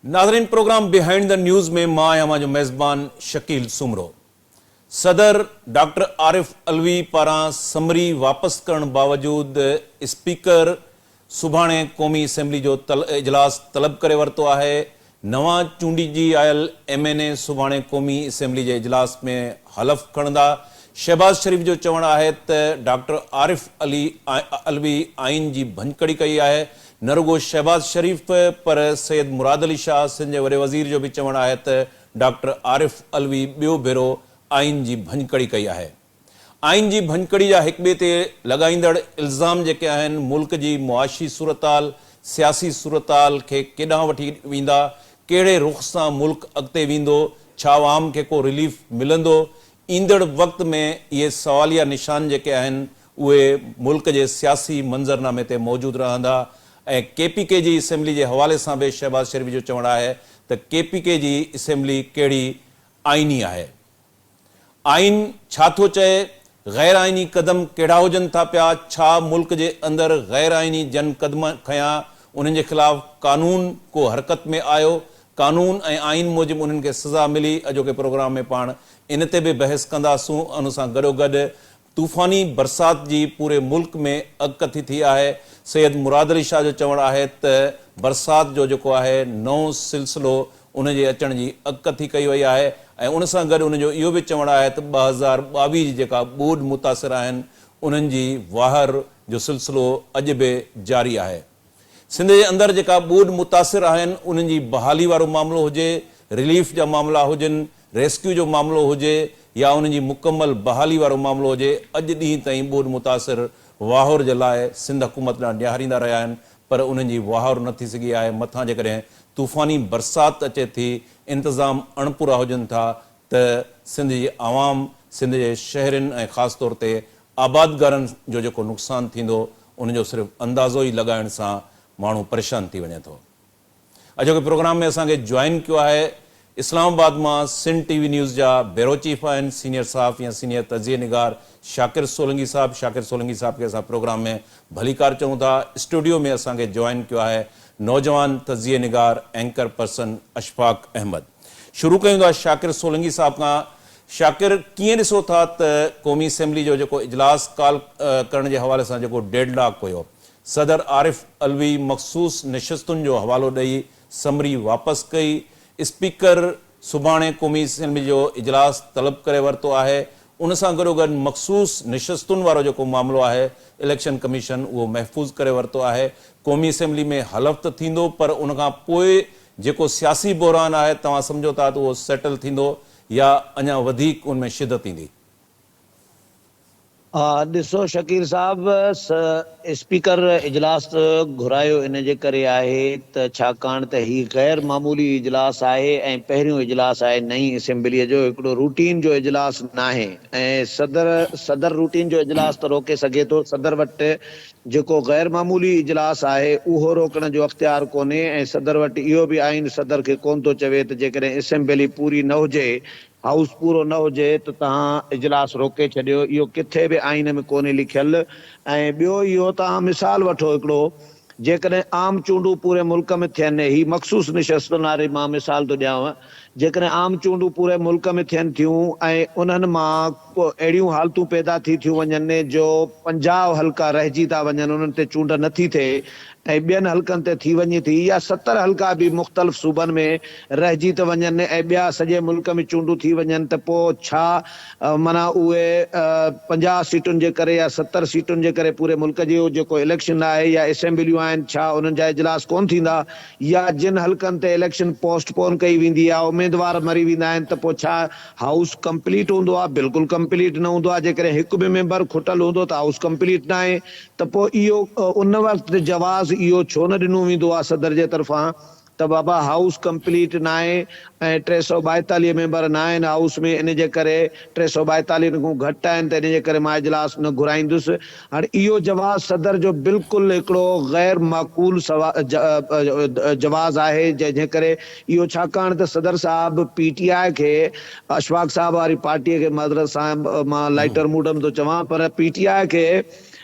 ناظرين programme behind the news ۾ مان آهيان اوهان جو ميزبان شڪيل سومرو. صدر ڊاڪٽر عارف علوي پاران سمري واپس ڪرڻ باوجود اسپيڪر سڀاڻي قومي اسيمبلي جو اجلاس طلب ڪري ورتو آهي. نوان چونڊجي آيل ايم اين اي سڀاڻي قومي اسيمبلي جي اجلاس ۾ حلف کڻندا. شهباز شريف جو چوڻ آهي ته ڊاڪٽر عارف علي علوي آئين جي ڀڃڪڙي ڪئي آهي، نه رڳو شهباز شريف پر سيد مراد علي شاهه سنڌ جي وڏي وزير جو به چوڻ آهي ته ڊاڪٽر عارف علوي ٻيو ڀيرو آئين جي ڀڃڪڙي ڪئي آهي. آئين جي ڀڃڪڙي جا هڪٻئي تي لڳائيندڙ الزام جيڪي آهن ملڪ جي معاشي صورتحال، سياسي صورتحال کي ڪيڏانهن وٺي ويندا، ڪهڙي رخ سان ملڪ اڳتي ويندو، ڇا عوام کي ڪو رليف ملندو، ايندڙ وقت ۾ اهي سواليه نشان جيڪي آهن اهي ملڪ جي سياسي منظرنامي تي موجود رهندا ۽ ڪي پي ڪي جي اسيمبلي جي حوالي سان به شهباز شريف جو چوڻ آهي ته ڪي پي ڪي جي اسيمبلي ڪهڙي آئيني آهي؟ آئين ڇا ٿو چئي؟ غير آئيني قدم ڪهڙا هجن ٿا پيا؟ ڇا ملڪ جي اندر غير آئيني جن قدم کنيا انهن جي خلاف قانون ڪو حرڪت ۾ آيو؟ قانون ۽ آئين موجب انهن کي سزا ملي؟ اڄوڪي پروگرام ۾ پاڻ ان تي به بحث ڪنداسون ان سان گڏوگڏ طوفاني برسات جي پوري ملڪ ۾ اڳڪٿي ٿي آهي، سيد مراد علي شاهه جو چوڻ آهي ته برسات جو جيڪو آهي نئون سلسلو ان جي اچڻ جي اڳڪٿي ڪئي وئي آهي ۽ ان سان گڏ ان جو اهو به چوڻ آهي ته 2022 جي جيڪا ٻوڏ متاثر آهن انهن جي واهر جو سلسلو اڄ به جاري آهي. سنڌ جي اندر جيڪا ٻوڏ متاثر آهن انهن جي بحالي وارو معاملو هجي، رليف جا معاملا هجن، ريسڪيو جو معاملو هجي يا انهن جي مڪمل بحالي وارو معاملو هجي، اڄ ڏينهن تائين ٻوڏ متاثر واهر جي لاء سنڌ حڪومت ڏانهن نهاريندا رهيا آهن پر انهن جي واهر نه ٿي سگهي آهي، مٿان جيڪڏهن طوفاني برسات اچي ٿي، انتظام اڻپورا هجن ٿا ته سنڌ جي عوام، سنڌ جي شهرين ۽ خاص طور تي آبادگارن جو جيڪو نقصان ٿيندو ان جو صرف اندازو ئي لڳائڻ سان ماڻهو پريشان ٿي وڃي ٿو. اڄوڪي پروگرام ۾ اسان کي جوائن ڪيو آهي اسلام آباد مان سنڌ ٽي وي نيوز جا بيورو چيف آهن سينيئر صحافي ۽ سينيئر تجزيي نگار شاڪر سولنگي صاحب. شاڪر سولنگي صاحب کي اسان پروگرام ۾ ڀليڪار چئون ٿا. اسٽوڊيو ۾ اسان کي جوائن ڪيو آهي نوجوان تجزيي نگار اينڪر پرسن اشفاق احمد. شروع ڪيون ٿا شاڪر سولنگي صاحب کان. شاڪر ڪيئن ڏسو ٿا ته قومي اسيمبلي جو جيڪو اجلاس ڪال ڪرڻ جي حوالي سان جيڪو ڊيڊ لاڪ هيو صدر عارف علوي مخصوص نشستن جو حوالو ڏئي سمري واپس ڪئي، اسپيڪر سڀاڻي قومي اسيمبلي جو اجلاس طلب ڪري ورتو آهي، ان سان گڏوگڏ مخصوص نشستن وارو جيڪو معاملو آهي اليڪشن ڪميشن اهو محفوظ ڪري ورتو آهي، قومي اسيمبلي ۾ حلف ته ٿيندو پر ان کان پوء جيڪو سياسي بحران آهي توهان سمجهو ٿا ته اهو سيٽل ٿيندو يا اڃا وڌيڪ ان ۾ شدت ايندي؟ ڏسو شڪيل صاحب اسپيڪر اجلاس گهرايو ان جي ڪري آهي ته ڇاڪاڻ ته هي غير معمولي اجلاس آهي ۽ پهريون اجلاس آهي نئين اسيمبليء جو هڪڙو روٽين جو اجلاس ناهي ۽ صدر صدر روٽين جو اجلاس ته روڪي سگهي ٿو صدر وٽ جيڪو غير معمولي اجلاس آهي اهو روڪڻ جو اختيار ڪونهي ۽ صدر وٽ اهو به آئين صدر کي ڪونه ٿو چوي ته جيڪڏهن اسيمبلي پوري نه هجي، هائوس پورو نه هجي ته توهان اجلاس روڪي ڇڏيو، اهو ڪٿي به آئين ۾ ڪونهي لکيل ۽ ٻيو اهو توهان مثال وٺو هڪڙو جيڪڏهن عام چونڊون پوري ملڪ ۾ ٿين، هي مخصوص نشستن واري مان مثال ٿو ڏيانو، جيڪڏهن عام چونڊون پوري ملڪ ۾ ٿين ٿيون ۽ انهن مان اهڙيون حالتون پيدا ٿي ٿيون وڃن جو 50 حلقا رهجي ٿا وڃن انهن تي چونڊ نه ٿي ٿئي ۽ ٻين حلقن تي ٿي وڃي ٿي يا 70 حلقا به مختلف صوبن ۾ رهجي ٿا وڃن ۽ ٻيا سڄي ملڪ ۾ چونڊون ٿي وڃن ته پوء ڇا معنيٰ اهي 50 سيٽن جي ڪري يا 70 سيٽن جي ڪري پوري ملڪ جي جيڪو اليڪشن آهي يا اسيمبليون آهن ڇا انهن جا اجلاس ڪونه ٿيندا يا جن حلقن تي اليڪشن پوسٽ پون ڪئي ويندي آهي اميدوار مري ويندا آهن ته پوء ڇا هائوس ڪمپليٽ هوندو آهي؟ بلڪل ڪمپليٽ نه هوندو آهي، جيڪڏهن هڪ به ميمبر کٽل هوندو ته هائوس ڪمپليٽ ناهي ته پوء اهو ان وقت جواز اهو ڇو نه ڏنو ويندو آهي صدر جي طرفان ته بابا هائوس ڪمپليٽ ناهي ۽ 342 ميمبر ناهن هائوس ۾ ان جي ڪري 342 کان گهٽ آهن ته ان جي ڪري مان اجلاس نه گهرائيندس هاڻي اهو جواز صدر جو بلڪل هڪڙو غير معقول جواز آهي جنهن ڪري اهو ڇاڪاڻ ته صدر صاحب پي ٽي آء کي اشفاق صاحب واري پارٽيء کي معذرت سان مان لائيٽر موڊ م ٿو چوان پر پي ٽي آء کي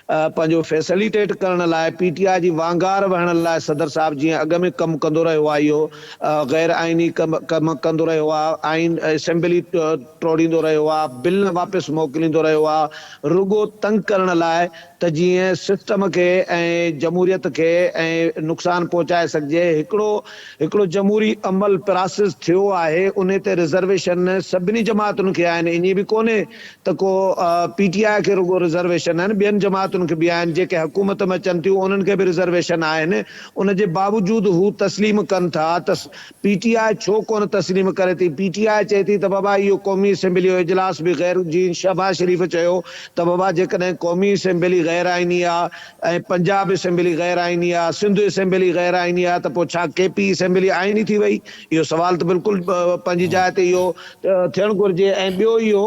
پنهنجو فيسليٽيٽ ڪرڻ لاء پي ٽي آء جي وانگار وهڻ لاء صدر صاحب جيئن اڳ ۾ ڪم ڪندو رهيو آهي اهو غير آئيني ڪم ڪم ڪندو رهيو آهي آئين اسيمبلي ٽوڙيندو رهيو آهي بل واپس موڪليندو رهيو آهي رڳو تنگ ڪرڻ لاء ته جيئن سسٽم کي ۽ جمهوريت کي ۽ نقصان پهچائي سگهجي هڪڙو هڪڙو جمهوري عمل پراسز ٿيو آهي انهي تي رزرويشن سڀني جماعتن کي آهن ائين به ڪونهي ته ڪو پي ٽي آء کي رڳو رزرويشن آهن ٻين جماعتن کي به آهن جيڪي حڪومت ۾ اچن ٿيون انهن کي به رزرويشن آهن ان جي باوجود هو تسليم ڪن ٿا ته پي ٽي آء ڇو ڪونه تسليم ڪري ٿي پي ٽي آء چئي ٿي ته بابا اهو قومي اسيمبلي جو اجلاس به غير جيئن شهباز شريف چيو ته بابا جيڪڏهن قومي اسيمبلي غير آئيني آ ۽ پنجاب اسيمبلي غير آئيني آ، سنڌ اسيمبلي غير آئيني آ ته پوء ڇا ڪي پي اسيمبلي آئيني ٿي وئي؟ اهو سوال ته بلڪل پنهنجي جاء تي اهو ٿيڻ گهرجي ۽ ٻيو اهو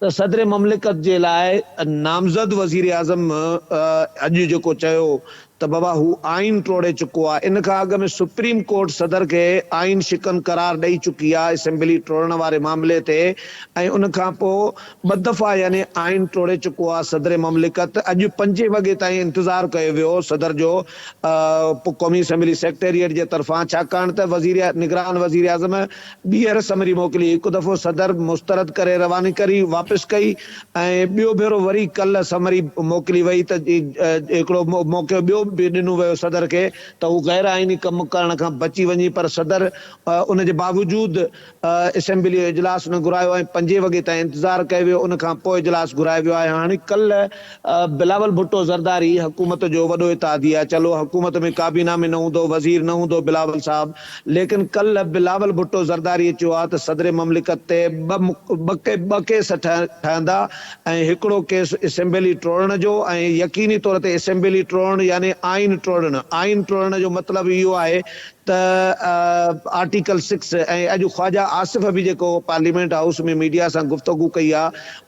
ته صدر مملڪت جي لاء نامزد وزيراعظم اڄ جيڪو چيو ته بابا هو آئين ٽوڙي چڪو آ، ان کان اڳ ۾ سپريم ڪورٽ صدر کي آئين شڪن قرار ڏئي چڪي آ اسيمبلي ٽوڙڻ واري معاملي تي ۽ ان کان پوء ٻه دفعا يعني آئين ٽوڙي چڪو آ صدر مملڪت اڄ پنجين وڳي تائين انتظار ڪيو ويو صدر جو قومي اسيمبلي سيڪريٽريٽ جي طرفان ڇاڪاڻ ته وزير نگران وزيراعظم ٻيهر سمري موڪلي هڪ دفعو صدر مسترد ڪري رواني ڪري واپس ڪئي ۽ ٻيو ڀيرو وري ڪلهه سمري موڪلي وئي ته هڪڙو موقعو ٻيو به ڏنو ويو صدر کي ته هو غير آئيني ڪم ڪرڻ کان بچي وڃي پر صدر ان جي باوجود اسيمبلي جو اجلاس نه گهرايو ۽ پنجين وڳي تائين انتظار ڪيو ويو ان کان پوء اجلاس گهرايو ويو آهي هاڻي ڪلهه بلاول ڀٽو زرداري حڪومت جو وڏو اتحادي آهي چلو حڪومت ۾ ڪابينا ۾ نه هوندو وزير نه هوندو بلاول صاحب ليڪن ڪلهه بلاول ڀٽو زرداري چيو آهي ته صدر مملڪت تي ٻه ڪيس ٺهندا ۽ هڪڙو ڪيس اسيمبلي ٽوڙڻ جو ۽ يقيني طور تي اسيمبلي ٽوڙڻ يعني آئين ٽوڙڻ آئين ٽوڙڻ جو مطلب اهو آهي ته آرٽيڪل سڪس ۽ اڄ خواجه آصف به جيڪو پارليمينٽ هائوس ۾ ميڊيا سان گفتگو ڪئي آ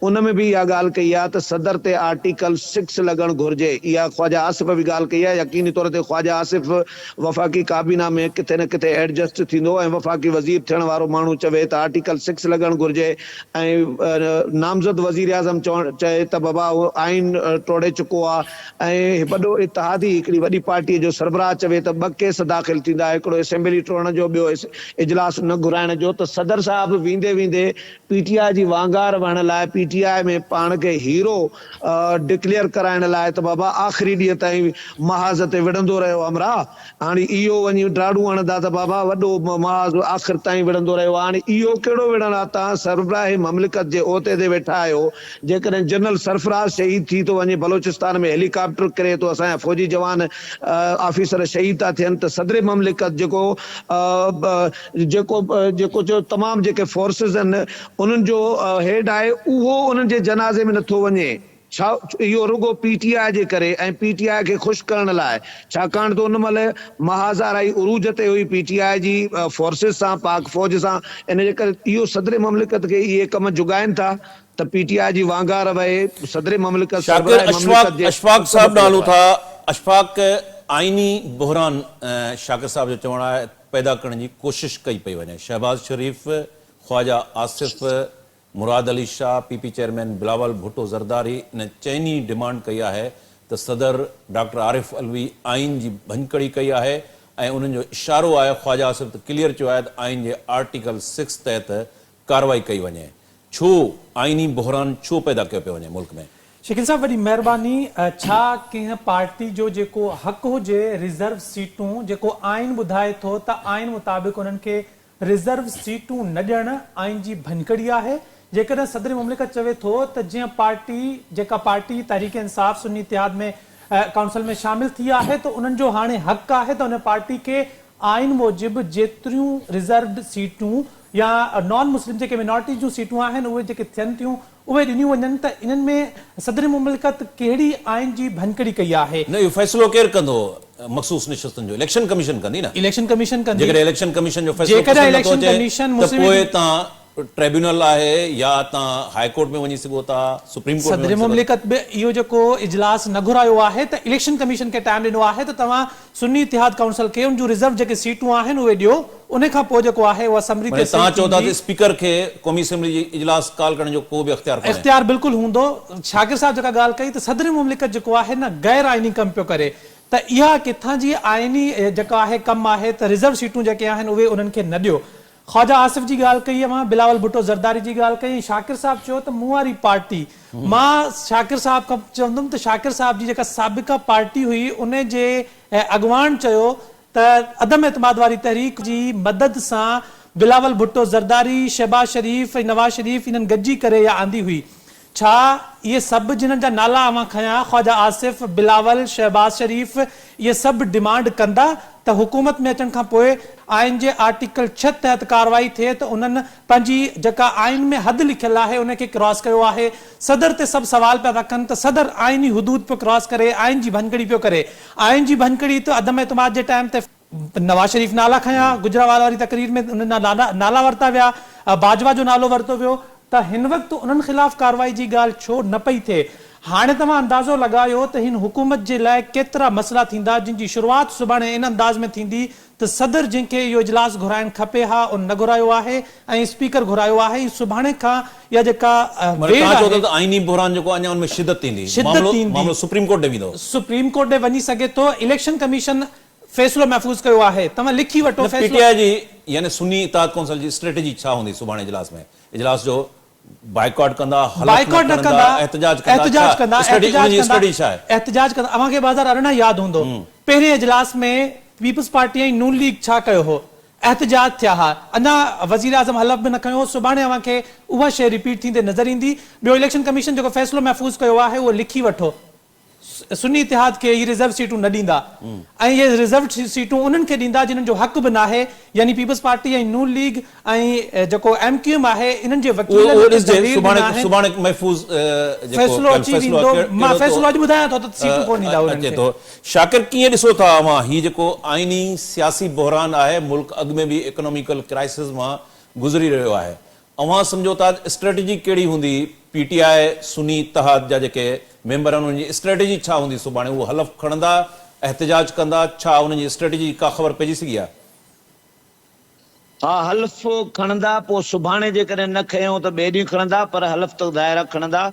ان ۾ به اها ڳالهه ڪئي آ ته صدر تي آرٽيڪل سڪس لڳڻ گهرجي اها خواجه آصف به ڳالهه ڪئي آ يقيني طور تي خواجه آصف وفاقي ڪابينا ۾ ڪٿي نه ڪٿي ايڊجسٽ ٿيندو ۽ وفاقي وزير ٿيڻ وارو ماڻهو چوي ته آرٽيڪل سڪس لڳڻ گهرجي ۽ نامزد وزيراعظم چوڻ چئي ته بابا هو آئين ٽوڙي چڪو آ ۽ وڏو اتحادي هڪڙي وڏي پارٽيء جو سربراهه چوي ته ٻه ڪيس داخل ٿيندا، هڪڙو اسيمبلي ٽوڙڻ جو ٻيو اجلاس نه گهرائڻ جو ته صدر صاحب ويندي ويندي پي ٽي آء جي وانگار وهڻ لاء پي ٽي آء ۾ پاڻ کي هيرو ڊڪليئر ڪرائڻ لاء ته بابا آخري ڏينهن تائين محاذ تي وڙهندو رهيو همراهه هاڻي اهو وڃي ڊاڙون هڻندا ته بابا وڏو محاذ آخر تائين وڙهندو رهيو آهي هاڻي اهو ڪهڙو وڙهڻ آهي توهان سربراهه مملڪت جي عهدي تي ويٺا آهيو جيڪڏهن جنرل سرفراز شهيد ٿي ٿو وڃي بلوچستان ۾ هيلي ڪاپٽر ڪري ٿو اسان جا فوجي جوان آفيسر شهيد ٿا ٿين ته صدر مملڪت جيڪو جيڪو جيڪو چيو تمام جيڪي فورسز آهن انهن جو هيڊ آهي اهو انهن جي جنازي ۾ نٿو وڃي ڇا اهو رڳو پي ٽي آء جي ڪري ۽ پي ٽي آء کي خوش ڪرڻ لاء ڇاڪاڻ ته ان مهل محاذ آرائي عروج تي هئي پي ٽي آء جي فورسز سان پاڪ فوج سان ان جي ڪري اهو صدر مملڪت کي اهي ڪم جڳائن ٿا ته پي ٽي آء جي وانگار وهي صدر مملڪت شاڪر سربراهه اشفاق مملڪت جي اشفاق حڪم صاحب تي ڏانهن هلون ويٺو ٿا آهي. اشفاق آئيني بحران شاڪر صاحب جو چوڻ آهي پيدا ڪرڻ جي ڪوشش ڪئي پئي وڃي Shehbaz Sharif Khawaja Asif Murad Ali Shah P P chairman Bilawal Bhutto Zardari ان چئني ڊمانڊ ڪئي آهي ته صدر ڊاڪٽر عارف علوي آئين جي ڀڃڪڙي ڪئي آهي ۽ انهن جو اشارو آهي خواجه آصف ته ڪليئر چيو آهي ته آئين جي آرٽيڪل سڪس تحت ڪارروائي ڪئي وڃي ڇو آئيني بحران ڇو پيدا ڪيو پيو وڃي ملڪ ۾؟ شڪيل صاحب وڏي مهرباني ڇا ڪنهن پارٽي جو جيڪو حق هجي ريزرو سيٽون جيڪو آئين ٻڌائي ٿو ته آئين مطابق انهن کي ريزرو سيٽون نه ڏيڻ آئين جي ڀڃڪڙي آهي، جيڪڏهن صدر مملڪت چوي ٿو ته جنهن پارٽي جيڪا پارٽي تحريڪ انصاف سني اتحاد ۾ ڪائونسل ۾ شامل ٿي آهي ته انهن جو هاڻي حق آهي ته ان پارٽي کي آئين موجب جيتريون ريزروڊ سيٽون يا نان مسلم جيڪي مينارٽي جون سيٽون آهن اهي جيڪي ٿين ٿيون اهي ڏنيون وڃن ته انهن ۾ صدر مملڪت ڪهڙي آئين جي ڀڃڪڙي ڪئي آهي؟ نه اهو فيصلو ڪير ڪندو مخصوص نشستن جو اليڪشن ڪميشن ڪندي نه اليڪشن ڪميشن ڪندي جيڪڏهن اليڪشن ڪميشن جو فيصلو جيڪڏهن پسند نٿو اليڪشن اچي ڪميشن ته مسلم پوء ليگ تان ٽريبيونل آهي يا توهان هاء ڪورٽ ۾ وڃي سگهو ٿا، سپريم ڪورٽ ۾ صدر وڃي سگهو ٿا. مملڪت به اهو جيڪو اجلاس نه گهرايو آهي ته اليڪشن ڪميشن کي ٽائيم ڏنو آهي ته توهان سني اتحاد ڪائونسل کي ان جون ريزرو جيڪي سيٽون آهن اهي ڏيو ان کان پوء جيڪو آهي اها سمري معني تي توهان صحيح چئو ٿا ته ٿيندي. اسپيڪر کي قومي اسيمبلي جي اجلاس ڪال ڪرڻ جو ڪو به اختيار ڪونهي. اختيار بلڪل هوندو. شاڪر صاحب جيڪا ڳالهه ڪئي ته صدر مملڪت جيڪو آهي نه غير آئيني ڪم پيو ڪري ته اها ڪٿان جي آئيني جيڪا آهي ڪم آهي ته ريزرو سيٽون جيڪي آهن اهي انهن کي نه ڏيو. خواجه آصف جي ڳالهه ڪئي اوهان بلاول ڀٽو زرداري جي ڳالهه ڪئي ۽ شاڪر صاحب چيو ته مون واري پارٽي مان شاڪر صاحب کان چوندم ته شاڪر صاحب جي جيڪا سابقه پارٽي هئي ان جي اڳواڻ چيو ته عدم اعتماد واري تحريڪ جي مدد سان بلاول ڀٽو زرداري، شهباز شريف ۽ نواز شريف انهن گڏجي ڪري اها آندي هئي. ڇا اهي سڀ جنهن جا نالا اوهان کنيا، خواجه آصف، بلاول، شهباز شريف، اهي سڀ ڊمانڊ ڪندا ته حڪومت ۾ اچڻ کان پوء آئين جي آرٽيڪل ڇهه تحت ڪارروائي ٿئي ته انهن پنهنجي جيڪا آئين ۾ حد لکيل آهي ان کي ڪراس ڪيو آهي. صدر تي سڀ سوال پيا ٿا ڪن ته صدر آئيني حدود پيو ڪراس ڪري، آئين جي ڀڃڪڙي پيو ڪري. آئين جي ڀڃڪڙي ته عدم اعتماد جي ٽائيم تي نواز شريف نالا کنيا، گجرانوالا واري تقرير ۾ انهن جا نالا ورتا ويا، باجوا جو نالو ورتو ويو ته هن وقت انهن خلاف ڪارروائي جي ڳالهه ڇو نه پئي ٿئي؟ هاڻي توهان اندازو لڳايو ته هن حڪومت جي لاء ڪيترا مسئلا ٿيندا جن جي شروعات سڀاڻي ان انداز ۾ ٿيندي ته صدر جنهن کي اهو اجلاس گهرائڻ کپي ها ان نه گهرايو آهي ۽ اسپيڪر گهرايو آهي ۽ سڀاڻي کان اها جيڪا معنيٰ ويڙهه توهان چئو ٿا آهي ته آئيني بحران جيڪو اڃا ان ۾ شدت ايندي، شدت معاملو ايندي. معاملو سپريم ڪورٽ ڏي ويندو. سپريم ڪورٽ ڏي وڃي سگهي ٿو، اليڪشن ڪميشن فيصلو محفوظ ڪيو آهي توهان لکي وٺو نه پي فيصلو. ٽي آء جي يعني سني اتحاد ڪونسل جي اسٽريٽجي ڇا هوندي سڀاڻي اجلاس ۾ اجلاس جو بائيڪاٽ ڪندا حلف نه بائيڪاٽ نه کڻندا ڪندا احتجاج ڪندا احتجاج ڇا ڪندا اسٽريٽجي احتجاج انهن جي ڪندا اسٽريٽجي ڇا آهي؟ احتجاج ڪندا اوهان کي 2018 ياد هوندو پهرين اجلاس ۾ پيپلز پارٽي ۽ نون ليگ ڇا ڪيو هو احتجاج ٿيا ها اڃا وزيراعظم حلف به نه کنيو هو سڀاڻي اوهان کي اها شيء رپيٽ ٿيندي نظر ايندي ٻيو اليڪشن ڪميشن جيڪو فيصلو محفوظ ڪيو آهي اهو لکي وٺو سني اتحاد کي هي ريزرو سيٽون نه ڏيندا ۽ اهي ريزرو سيٽون انهن کي ڏيندا جنهن جو حق به ناهي يعني پيپلز پارٽي ۽ نون ليگ ۽ جيڪو ايم ڪيو ايم آهي انهن جي اهو وڪيلن اهو هتي ڏسجي دليل سڀاڻي ڏنا آهن. سڀاڻي محفوظ جيڪو فيصلو ڪيل اچي فيصلو ويندو آهي مان ڪهڙو ٿو فيصلو اڄ ٻڌايان ٿو ته سيٽون ڪونه ڏيندا انهن اچي کي. ٿو شاڪر ڪيئن ڏسو ٿا اوهان هي جيڪو آئيني سياسي بحران آهي ملڪ اڳ ۾ به اڪناميڪل ڪرائسز مان گذري رهيو آهي اوهان سمجهو ٿا ته اسٽريٽجي ڪهڙي هوندي، پي ٽي آء سني اتحاد جا جيڪي ميمبر آهن انهن جي اسٽريٽجي ڇا هوندي سڀاڻي هو حلف کڻندا، احتجاج ڪندا، ڇا انهن جي اسٽريٽجي جي ڪا خبر پئجي سگهي آهي؟ ها حلف کڻندا پوء سڀاڻي جيڪڏهن نه کنيو ته ٻئي ڏينهن کڻندا پر حلف ته ظاهر آهي کڻندا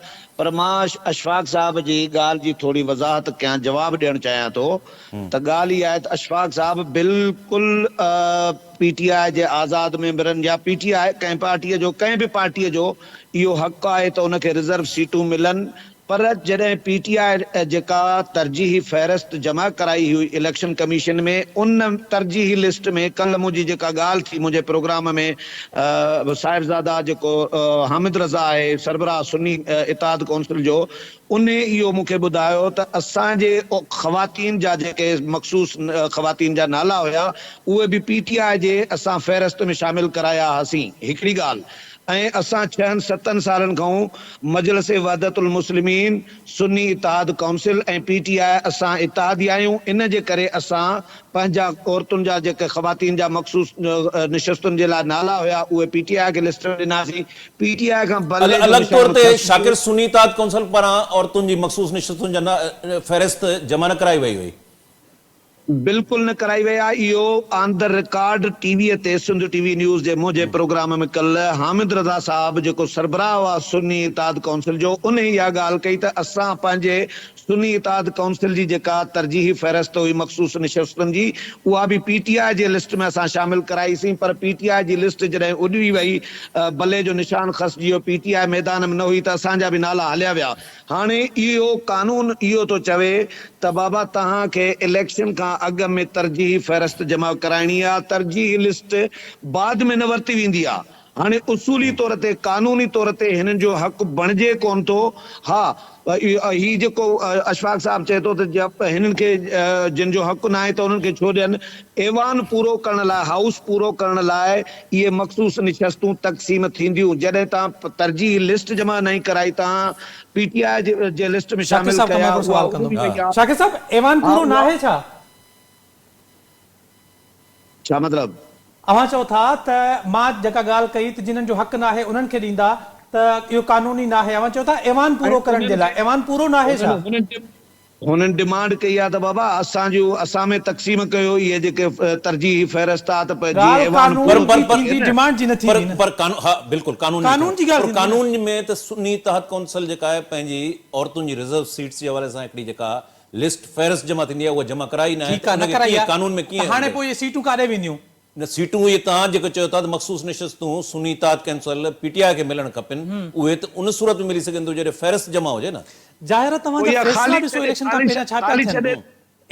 پر مان اشفاق صاحب جي ڳالهه جي ٿوري وضاحت ڪيان جواب ڏيڻ چاهيان ٿو ته ڳالهه اها آهي ته اشفاق صاحب بلڪل پي ٽي آء جي آزاد ميمبرن يا پي ٽي آء ڪنهن پارٽيء جو ڪنهن به پارٽيء جو اهو حق آهي ته ان کي رزرو سيٽون ملن پر جڏهن پي ٽي آء جيڪا ترجيحي فهرست جمع ڪرائي هئي اليڪشن ڪميشن ۾ ان ترجيحي لسٽ ۾ ڪلهه منهنجي جيڪا ڳالهه ٿي منهنجي پروگرام ۾ صاحبزاده جيڪو حامد رضا آهي سربراهه سني اتحاد ڪونسل جو انهي اهو مون کي ٻڌايو ته اسان جي خواتين جا جيڪي مخصوص خواتين جا نالا هيا اهي به پي ٽي آء جي اسان فهرست ۾ شامل ڪرايا هاسين هڪڙي ڳالهه ۽ اسان ڇهن ستن سالن کان مجلس وحدت المسلمين سني اتحاد ڪائونسل ۽ پي ٽي آء اسان اتحادي آهيون ان جي ڪري اسان پنهنجا عورتن جا جيڪي خواتين جا مخصوص نشستن جي لاء نالا هيا اهي پي ٽي آء کي لسٽ ۾ ڏناسين پي ٽي آء کان بلي جو الڳ طور نشان تي کسجي. شاڪر سني اتحاد ڪونسل پاران عورتن جي مخصوص نشستن جا فهرست جمع نه ڪرائي وئي هئي. بلڪل نه ڪرائي وئي آهي اهو on the record T V تي سنڌ ٽي وي نيوز جي منهنجي پروگرام ۾ ڪلهه حامد رضا صاحب جيڪو سربراهه هئا سني اتحاد ڪونسل جو انهي اها ڳالهه ڪئي ته اسان پنهنجي سني اتحاد ڪائونسل جي جيڪا ترجيحي فهرست هئي مخصوص نشستن جي اها به پي ٽي آء جي لسٽ ۾ اسان شامل ڪرائي سين پر پي ٽي آء جي لسٽ جڏهن اڏري وئي بلي جو نشان کسجي ويو پي ٽي آء ميدان ۾ نه هئي ته اسان جا به نالا هليا ويا هاڻي اهو قانون اهو ٿو چوي ته بابا توهان کي اليڪشن کان اڳ ۾ ترجيحي فهرست جمع ڪرائڻي آ ترجيحي لسٽ بعد ۾ نه ورتي ويندي آ هاڻي اصولي طور تي قانوني طور تي هنن جو حق بڻجي ڪونه ٿو. ها هي جيڪو اشفاق صاحب چئي ٿو ته هنن کي جن جو حق ناهي ته انهن کي ڇو ڏين؟ ايوان پورو ڪرڻ لاء هائوس پورو ڪرڻ لاء اهي مخصوص نشستون تقسيم ٿينديون. جڏهن توهان ترجيحي لسٽ جمع ناهي ڪرائي توهان پي ٽي آء جي لسٽ ۾ شاڪر شامل صاحب کان ڪيا مان هڪڙو اها سوال ڪندم. اڏري وئي آهي. شاڪر صاحب ايوان ها پورو اها ناهي ڇا؟ ڇا مطلب؟ اوهان چئو ٿا ته مان جيڪا ڳالهه ڪئي ته جنهن جو حق ناهي انهن کي ڏيندا ته اهو قانوني ناهي اوهان چئو ٿا ايوان ۽ پورو ڪرڻ انهن جي لاء کي ايوان پورو ناهي ڇا؟ هنن ڊمانڊ ڪئي آهي ته بابا اسان جون اسان ۾ تقسيم ڪيو اهي جيڪي ترجيحي فهرست آهي ته جيئن ڳالهه ايوان قانون پر پورو پر جي پر ٿي ٿيندي نه. ڊمانڊ جي نه پر ٿيندي نه. پر قانون ها بلڪل قانون جي قانون جي ڳالهه پر ٿيندي نه. قانون ۾ ته سني اتحاد ڪونسل جيڪا آهي پنهنجي عورتن جي رزرو سيٽس جي حوالي سان هڪڙي جيڪا لسٽ فهرست جمع ٿيندي آهي اها جمع ڪرائي ناهي ٺيڪ ته آهي ان نه کي ڪرائي ڪيئن آهي قانون ۾ ته ڪيئن هاڻي پوء اهي سيٽون ڪاڏي وينديون؟ نه سيٽون اهي توهان جيڪو چيو ٿا ته مخصوص نشستون سني اتحاد ڪينسل پي ٽي آء کي ملڻ کپن اهي ته ان صورت ۾ ملي سگهن ٿيون جڏهن فهرست جمع هجي نه. ظاهر آهي توهان پوء جا اها فيصلا خالي ڏسو ڇڏي اليڪشن کان خالي پهريان ڇا پيا خالي ٿين. ڇڏي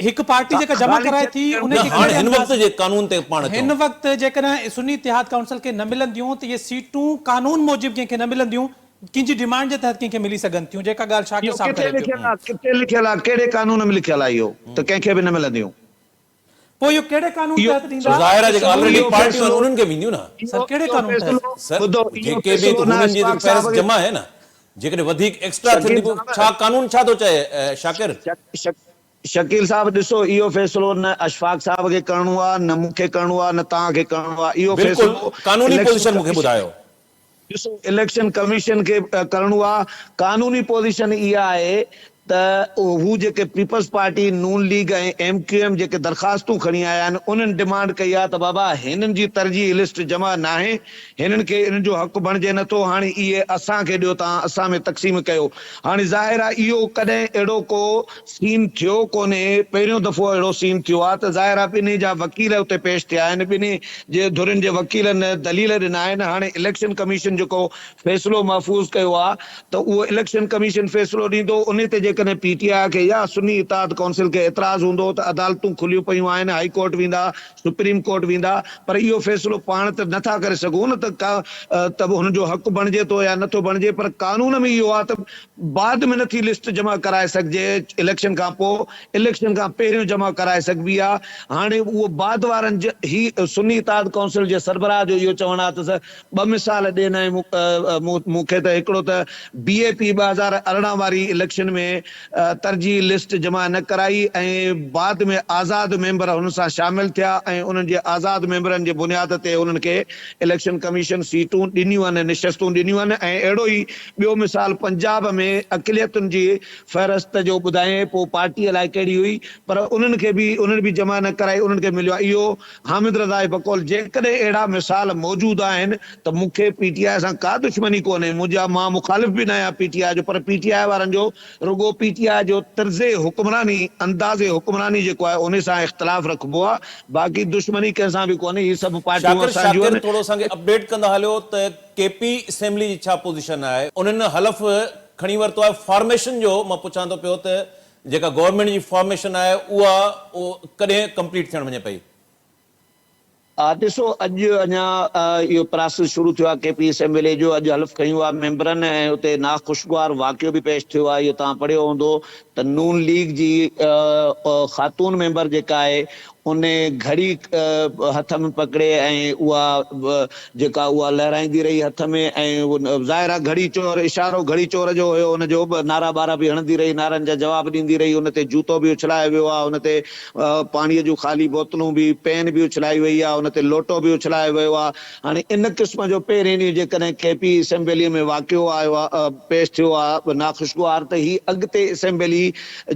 هڪ پارٽي جيڪا جمع خالي ڪرائي ڇڏي ٿي ان نه کي هاڻ ڪهڙي هن انداز وقت جي قانون تي پاڻ هن چئون. وقت جيڪڏهن سني اتحاد ڪائونسل کي نه ملنديون ته اهي سيٽون قانون موجب ڪنهن کي نه ملنديون ڪنهن جي ڊمانڊ جي تحت ڪنهن کي ملي سگهن ٿيون جيڪا ڳالهه شاڪر اهو صاحب ڪٿي ڪري پيو. لکيل آهي ڪٿي لکيل آهي ڪهڙي قانون ۾ لکيل آهي اهو ته ڪنهن کي به نه ملنديون. پوء اهو ڪهڙي قانون اهو تحت ڏيندا؟ ظاهر آهي جيڪا اهو آلريڊي پارٽيون آهن فيصلو انهن کي وينديون نه. سر اهو ڪهڙي اهو قانون تحت؟ فيصلو سر ٻڌو اهو جيڪي به فيصلو نه هنن جي اشفاق فهرست صاحب کي جمع آهي نه جيڪڏهن وڌيڪ ايڪسٽرا ٿين شڪيل ٿي پوء صاحب ڇا قانون ڇا ٿو چئي شاڪر؟ شڪيل صاحب ڏسو اهو فيصلو نه اشفاق صاحب کي ڪرڻو آهي نه مون کي ڪرڻو آهي نه توهان کي ڪرڻو آهي اهو بلڪل فيصلو قانوني اليڪشن پوزيشن مون کي ڪميشن ٻڌايو. ڏسو اليڪشن ڪميشن کي ڪرڻو آ، قانوني پوزيشن اها آهي ته هو جيڪي پيپلز پارٽي، نون ليگ ۽ ايم ڪيو ايم جيڪي درخواستون کڻي آيا آهن انهن ڊمانڊ ڪئي آ ته بابا هنن جي ترجيحي لسٽ جمع ناهي، هنن کي انهن جو حق بڻجي نٿو، هاڻي اهي اسان کي ڏيو تان اسان ۾ تقسيم ڪيو. هاڻي ظاهر آ اهو ڪڏهن اهڙو ڪو سين ٿيو ڪونهي، پهريون دفعو اهڙو سين ٿيو آهي ته ظاهر آهي ٻنهي جا وڪيل اتي پيش ٿيا آهن، ٻنهي جي ڌرين جي وڪيلن دليل ڏنا آهن، هاڻي اليڪشن ڪميشن جيڪو فيصلو محفوظ ڪيو آهي ته اهو اليڪشن ڪميشن فيصلو ڏيندو، انهي تي جيڪڏهن پي ٽي آء کي يا سني اتحاد ڪائونسل کي اعتراض هوندو ته عدالتون کليون پيون آهن، هائي ڪورٽ ويندا، سپريم ڪورٽ ويندا پر اهو فيصلو پاڻ ته نٿا ڪري سگهون نه ته ته هن جو حق بڻجي ٿو يا نٿو بڻجي پر قانون ۾ اهو آهي ته بعد ۾ نٿي لسٽ جمع ڪرائي سگهجي اليڪشن کان پوء اليڪشن کان پهريون جمع ڪرائي سگهبي آ هاڻي اهو بعد وارن جي هي سني اتحاد ڪائونسل جي سربراهه جو اهو چوڻ آ ته ٻه مثال ڏين ۽ مون کي ته هڪڙو ته بي اي پي 2018 واري اليڪشن ۾ ترجيحي لسٽ جمع نه ڪرائي ۽ بعد ۾ آزاد ميمبر هن سان شامل ٿيا ۽ انهن جي آزاد ميمبرن جي بنياد تي انهن کي اليڪشن ڪميشن سيٽون ڏنيون آهن نشستون ڏنيون آهن ۽ اهڙو ئي ٻيو مثال پنجاب ۾ اقليتن جي فهرست جو ٻڌايائين پوء پارٽي الائي ڪهڙي هئي پر انهن کي به انهن به جمع نه ڪرائي انهن کي مليو آهي اهو حامد رضا جي بقول جيڪڏهن اهڙا مثال موجود آهن ته مون کي پي ٽي آء سان ڪا دشمني ڪونهي منهنجا مان مخالف به نه آهيان پي ٽي آء جو پر پي ٽي آء وارن جو رڳو پي ٽي آء جو طرز حڪمراني انداز حڪمراني جيڪو آهي انهي سان اختلاف رکبو آهي باقي دشمني ڪنهن سان به ڪونهي هي سڀ پارٽيون شاڪر اسان جون شاڪر آهن. ٿورو اسان کي اپڊيٽ ڪندا هليو ته ڪي پي اسيمبلي جي ڇا پوزيشن آهي؟ انهن حلف کڻي ورتو آهي، فارميشن جو مان پڇان ٿو پيو ته جيڪا گورنمينٽ جي فارميشن آهي اها ڪڏهن ڪمپليٽ ٿيڻ وڃي پئي؟ ڏسو اڄ اڃا اهو پراسيس شروع ٿيو آهي ڪي پي اسيمبلي جو اڄ حلف کنيو آهي ميمبرن ۽ اتي ناخوشگوار واقعو به پيش ٿيو آهي اهو توهان پڙهيو هوندو ته نون ليگ جي خاتون ميمبر جيڪا آهي ان گهڙي هٿ ۾ پڪڙي ۽ اها جيڪا اها لهرائيندي رهي هٿ ۾ ۽ ظاهر آهي گهڙي چور اشارو گهڙي چور جو هيو ان جو به نعرا ٻارا به هڻندي رهي نعرن جا جواب ڏيندي رهي ان تي جوتو به اڇلايو ويو آهي ان تي پاڻي جون خالي بوتلون به پين به اڇلائي وئي آهي ان تي لوٽو به اڇلايو ويو آهي هاڻي ان قسم جو پهرين ڏينهن جيڪڏهن ڪي پي اسيمبلي ۾ واقعو آيو آهي پيش ٿيو آهي ناخوشگوار ته هي اڳتي اسيمبلي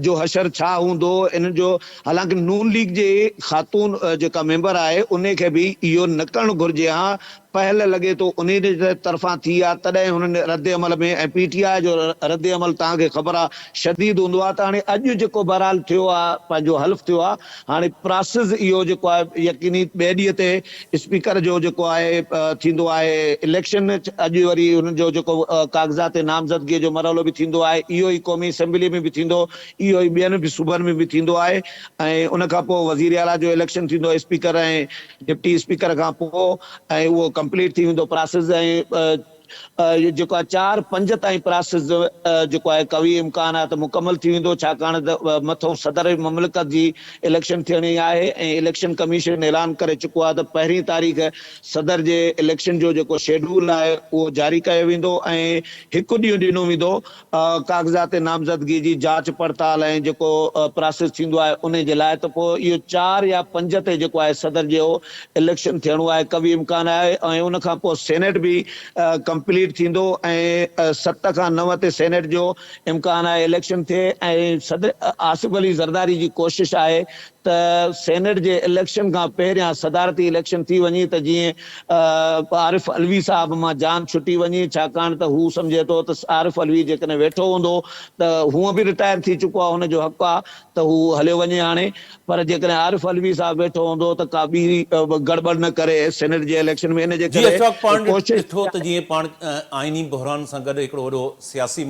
جو حشر ڇا هوندو ان جو حالانڪ نون ليگ جي خاتون جيڪا ميمبر آهي انهي کي به اهو نه ڪرڻ گهرجي ها، پهل لڳي ٿو انهي جي طرفان ٿي آ تڏهن هنن رد عمل ۾ ۽ پي ٽي آء جو رد عمل توهان کي خبر آ شديد هوندو آ ته هاڻي اڄ جيڪو بهرحال ٿيو آ پنهنجو حلف ٿيو آ هاڻي پراسز اهو جيڪو آهي يقيني ٻئي ڏينهن تي اسپيڪر جو جيڪو آهي ٿيندو آهي اليڪشن اڄ وري هنن جو جيڪو ڪاغذات نامزدگي جو مرحلو به ٿيندو آهي اهو ئي قومي اسيمبلي ۾ به ٿيندو اهو ئي ٻين به صوبن ۾ به ٿيندو آهي ۽ ان کان پوء وزير اعليٰ جو اليڪشن ٿيندو اسپيڪر ۽ ڊپٽي اسپيڪر کان پوء ۽ اهو ڪمپليٽ ٿي ويندو پراسز ۽ جيڪو آهي چار پنج تائين پراسز جيڪو آهي قوي امڪان آهي ته مڪمل ٿي ويندو ڇاڪاڻ ته مٿئون صدر مملڪت جي اليڪشن ٿيڻي آهي ۽ اليڪشن ڪميشن اعلان ڪري چڪو آهي ته پهرين تاريخ صدر جي اليڪشن جو جيڪو شيڊول آهي اهو جاري ڪيو ويندو ۽ هڪ ڏينهن ڏنو ويندو ڪاغذات نامزدگي جي جاچ پڙتال ۽ جيڪو پراسيس ٿيندو آهي انهي جي لاء ته پوء اهو چار يا پنج تي جيڪو آهي صدر جو اليڪشن ٿيڻو آهي قوي امڪان آهي ۽ ان کان پوء سينيٽ به ڪمپليٽ ٿيندو ۽ ست کان نو تي سينيٽ جو امڪان آهي اليڪشن ٿئي ۽ صدر آصف علي زرداري جي ڪوشش آهي ته سينيٽ جي اليڪشن کان پهريان صدارتي اليڪشن ٿي وڃي ته جيئن عارف علوي صاحب مان جان ڇٽي وڃي ڇاڪاڻ ته هو سمجهي ٿو ته عارف علوي جيڪڏهن ويٺو هوندو ته هونء به رٽائر ٿي چڪو آهي هن جو حق آهي ته هو هليو وڃي هاڻي پر جيڪڏهن عارف علوي صاحب ويٺو هوندو ته ڪا ٻي گڙٻڙ نه ڪري سينيٽ جي اليڪشن ۾ ان جي جي ڪري اشفاق پاڻ ڪوشش ڏٺو ته جيئن پاڻ آئيني بحران سان گڏ هڪڙو وڏو سياسي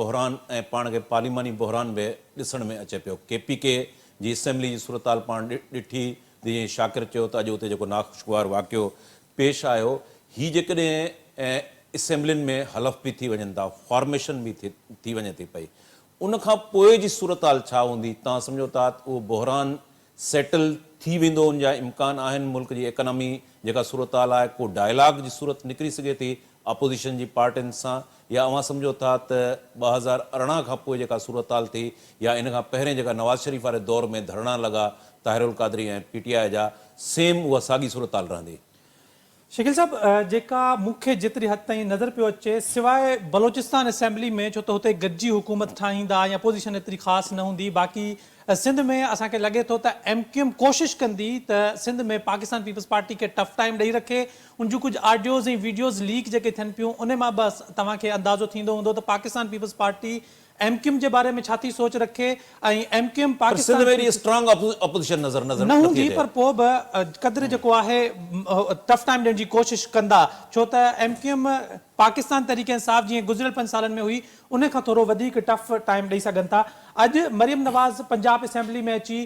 بحران ۽ پاڻ کي پارليماني بحران به ڏسڻ ۾ اچي پيو ڪي پي ڪي جي اسيمبلي جي صورتحال پاڻ ڏٺي ته جيئن شاڪر چيو ته اڄ اتي جيڪو ناخوشگوار واقعو پيش آيو هي جيڪڏهن اسيمبلين ۾ حلف به ٿي وڃن ٿا فارميشن به ٿي وڃي ٿي پئي ان کان پوء جي صورتحال ڇا هوندي توهان سمجهو ٿا ته اهو بحران سيٽل ٿي ويندو ان جا امڪان آهن ملڪ جي ايڪانامي جيڪا صورتحال آهي ڪو ڊائلاگ جي صورت نڪري سگهي ٿي اپوزيشن جي پارٽين سان يا اوهان سمجهو ٿا ته 2018 کان پوء جيڪا صورتحال ٿي يا ان کان پهرين جيڪا نواز شريف واري دور ۾ ڌرڻا لڳا طاهر القادري ۽ پي ٽي آء جا سيم اها ساڳي صورتحال رهندي؟ شڪيل صاحب جيڪا مون کي جيتري حد تائين نظر پيو اچي سواء بلوچستان اسيمبلي ۾ ڇو ته هتي گڏجي حڪومت ٺاهيندا ۽ اپوزيشن ايتري خاص نه هوندي باقي سنڌ ۾ اسان کي لڳي ٿو ته ايم ڪيو ايم ڪوشش ڪندي ته سنڌ ۾ پاڪستان پيپلز پارٽي کي ٽف ٽائيم ڏئي رکي ان جون ڪجهه آڊيوز ۽ ويڊيوز ليڪ جيڪي ٿين پيون انهي مان به توهان کي اندازو ٿيندو هوندو ته Pakistan peoples party M Q M جي باري ۾ ڇا ٿي سوچ رکي ۽ ايم ڪيو ايم پر سنڌ پاڪستان ۾ ايڏي اسٽرانگ اپوزيشن نظر نه نٿي هوندي اچي. پر پوء به قدر جيڪو آهي ٽف ٽائيم ڏيڻ جي ڪوشش ڪندا ڇو ته M Q M Pakistan Tehreek Insaf جيئن گذريل پنج سالن ۾ هئي ان کان ٿورو وڌيڪ ٽف ٽائيم ڏئي سگهن ٿا اڄ مريم نواز پنجاب اسيمبلي ۾ اچي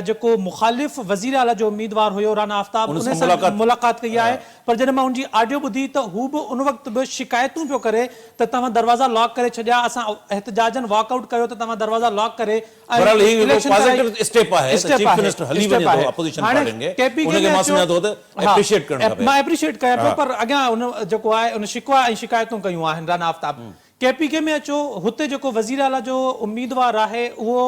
جيڪو مخالف وزير اعليٰ جو اميدوار هيو رانا آفتاب ان ان سان سان ملاقات ملاقات ڪئي آهي پر جڏهن مان ان جي آڊيو ٻڌي ته هو به ان وقت به شڪايتون پيو ڪري ته توهان دروازا لاڪ ڪري ڇڏيا اسان احتجاجن واڪ آئوٽ ڪيو ته توهان دروازا لاڪ ڪري ۽ بهرحال هي هڪڙو اليڪشن ڪرائي پازيٽو اسٽيپ آهي ته اسٽيپ چيف آهي منسٽر هلي اسٽيپ وڃي ٿو آهي اپوزيشن هاڻي پارٽين کي ڪي پي ان ڪي کي ۾ مان اچو سمجهان ٿو ته ها اپريشيئيٽ ڪرڻ کپي مان اپريشيئيٽ ڪيان پيو ها پر اڳيان ان جيڪو آهي ان شڪوا ۽ شڪايتون ڪيون آهن رانا آفتاب ڪي پي ڪي ۾ اچو هتي جيڪو وزير اعليٰ جو اميدوار آهي اهو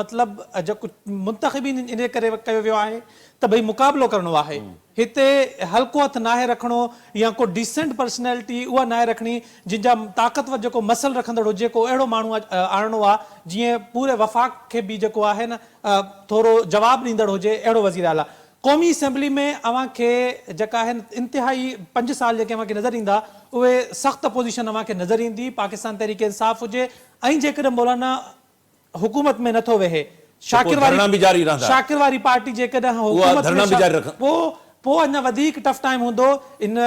مطلب جيڪو منتخب ئي ان جي ڪري ڪيو ويو آهي ته ڀئي مقابلو ڪرڻو آهي هتي هلڪو هٿ ناهي رکڻو يا ڪو ڊيسنٽ پرسنالٽي اها ناهي رکڻي جن جا طاقتور جيڪو مسل رکندڙ هجي ڪو اهڙو ماڻهو آڻڻو آهي جيئن پوري وفاق کي به جيڪو آهي نه ٿورو جواب ڏيندڙ هجي اهڙو وزير اعليٰ قومي اسيمبلي ۾ اوهان کي جيڪا آهي انتهائي پنج سال جيڪي اوهان کي نظر ايندا اهي سخت اپوزيشن اوهان کي نظر ايندي پاڪستان تحريڪ انصاف هجي ۽ جيڪڏهن مولانا حڪومت ۾ نٿو ويهي شاڪر واري شاڪر واري پارٽي جيڪڏهن حڪومت ۾ پوء پوء اڃا وڌيڪ ٽف ٽائيم هوندو ان